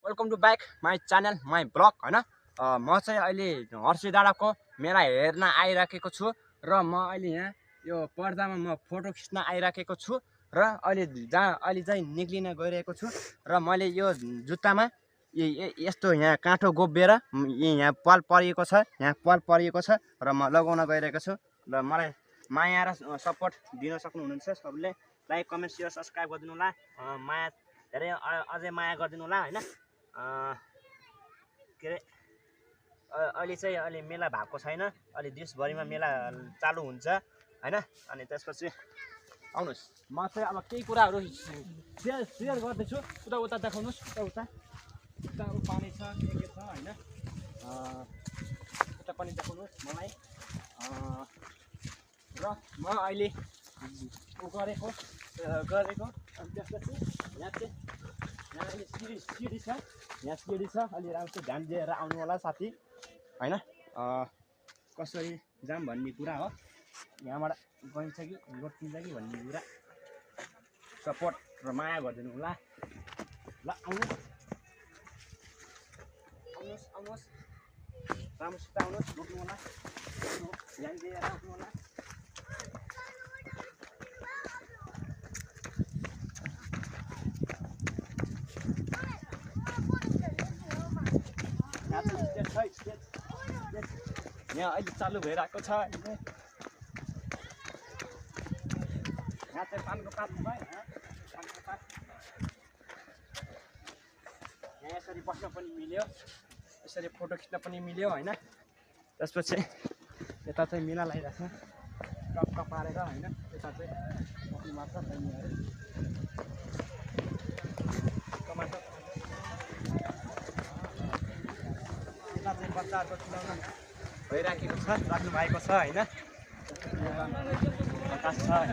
Welcome to back my channel my blog हैन। म चाहिँ अहिले हर्सी डाँडाको मेला हेर्न आइराखेको छु र म अहिले यहाँ यो पर्दामा म फोटो खिच्न आइराखेको छु र अहिले चाहिँ निक्लिन गइरहेको छु र मैले यो जुत्तामा यस्तो यहाँ काँठो गोबिएर यहाँ पाल परिएको छ, र म लगाउन गइरहेको छु र मलाई माया र सपोर्ट दिन सक्नुहुनेछ। सबैले लाइक कमेन्ट सेयर सब्सक्राइब गरिदिनु होला, माया धेरै अझै माया गरिदिनु होला हैन। के अरे अहिले मेला भएको छैन, अहिले देशभरिमा मेला चालु हुन्छ हैन। अनि त्यसपछि आउनुहोस्, म चाहिँ अब केही कुराहरू सेयर गर्दैछु। उता देखाउनुहोस्, उता पानी छ के छ हैन। उता पनि देखाउनुहोस् मलाई। र म अहिले गरेको अनि त्यसपछि यहाँ अहिले सिडी छ, अलि राम्रो ध्यान दिएर आउनु होला साथी हैन। कसरी जाम भन्ने कुरा हो, यहाँबाट गइन्छ कि रोकिन्छ कि भन्ने कुरा सपोर्ट र माया गरिदिनु होला। ल आउनुहोस् राम्रोसित आउनुहोस्, रोक्नु होला, ध्यान दिएर आउनु होला। यहाँ अहिले चालु भइरहेको छ। यहाँ चाहिँ पानको पात छ, यहाँ यसरी बस्न पनि मिल्यो, यसरी फोटो खिच्न पनि मिल्यो हैन। त्यसपछि यता चाहिँ मेला लगाइरहेको छ टक्क पारेर हैन। यता चाहिँ कफी मार्छ बहिनीहरू, यता चाहिँ बच्चाहरूको खेलाउन भइराखेको छ, राख्नु भएको छ हैन। प्रकाश छ हैन।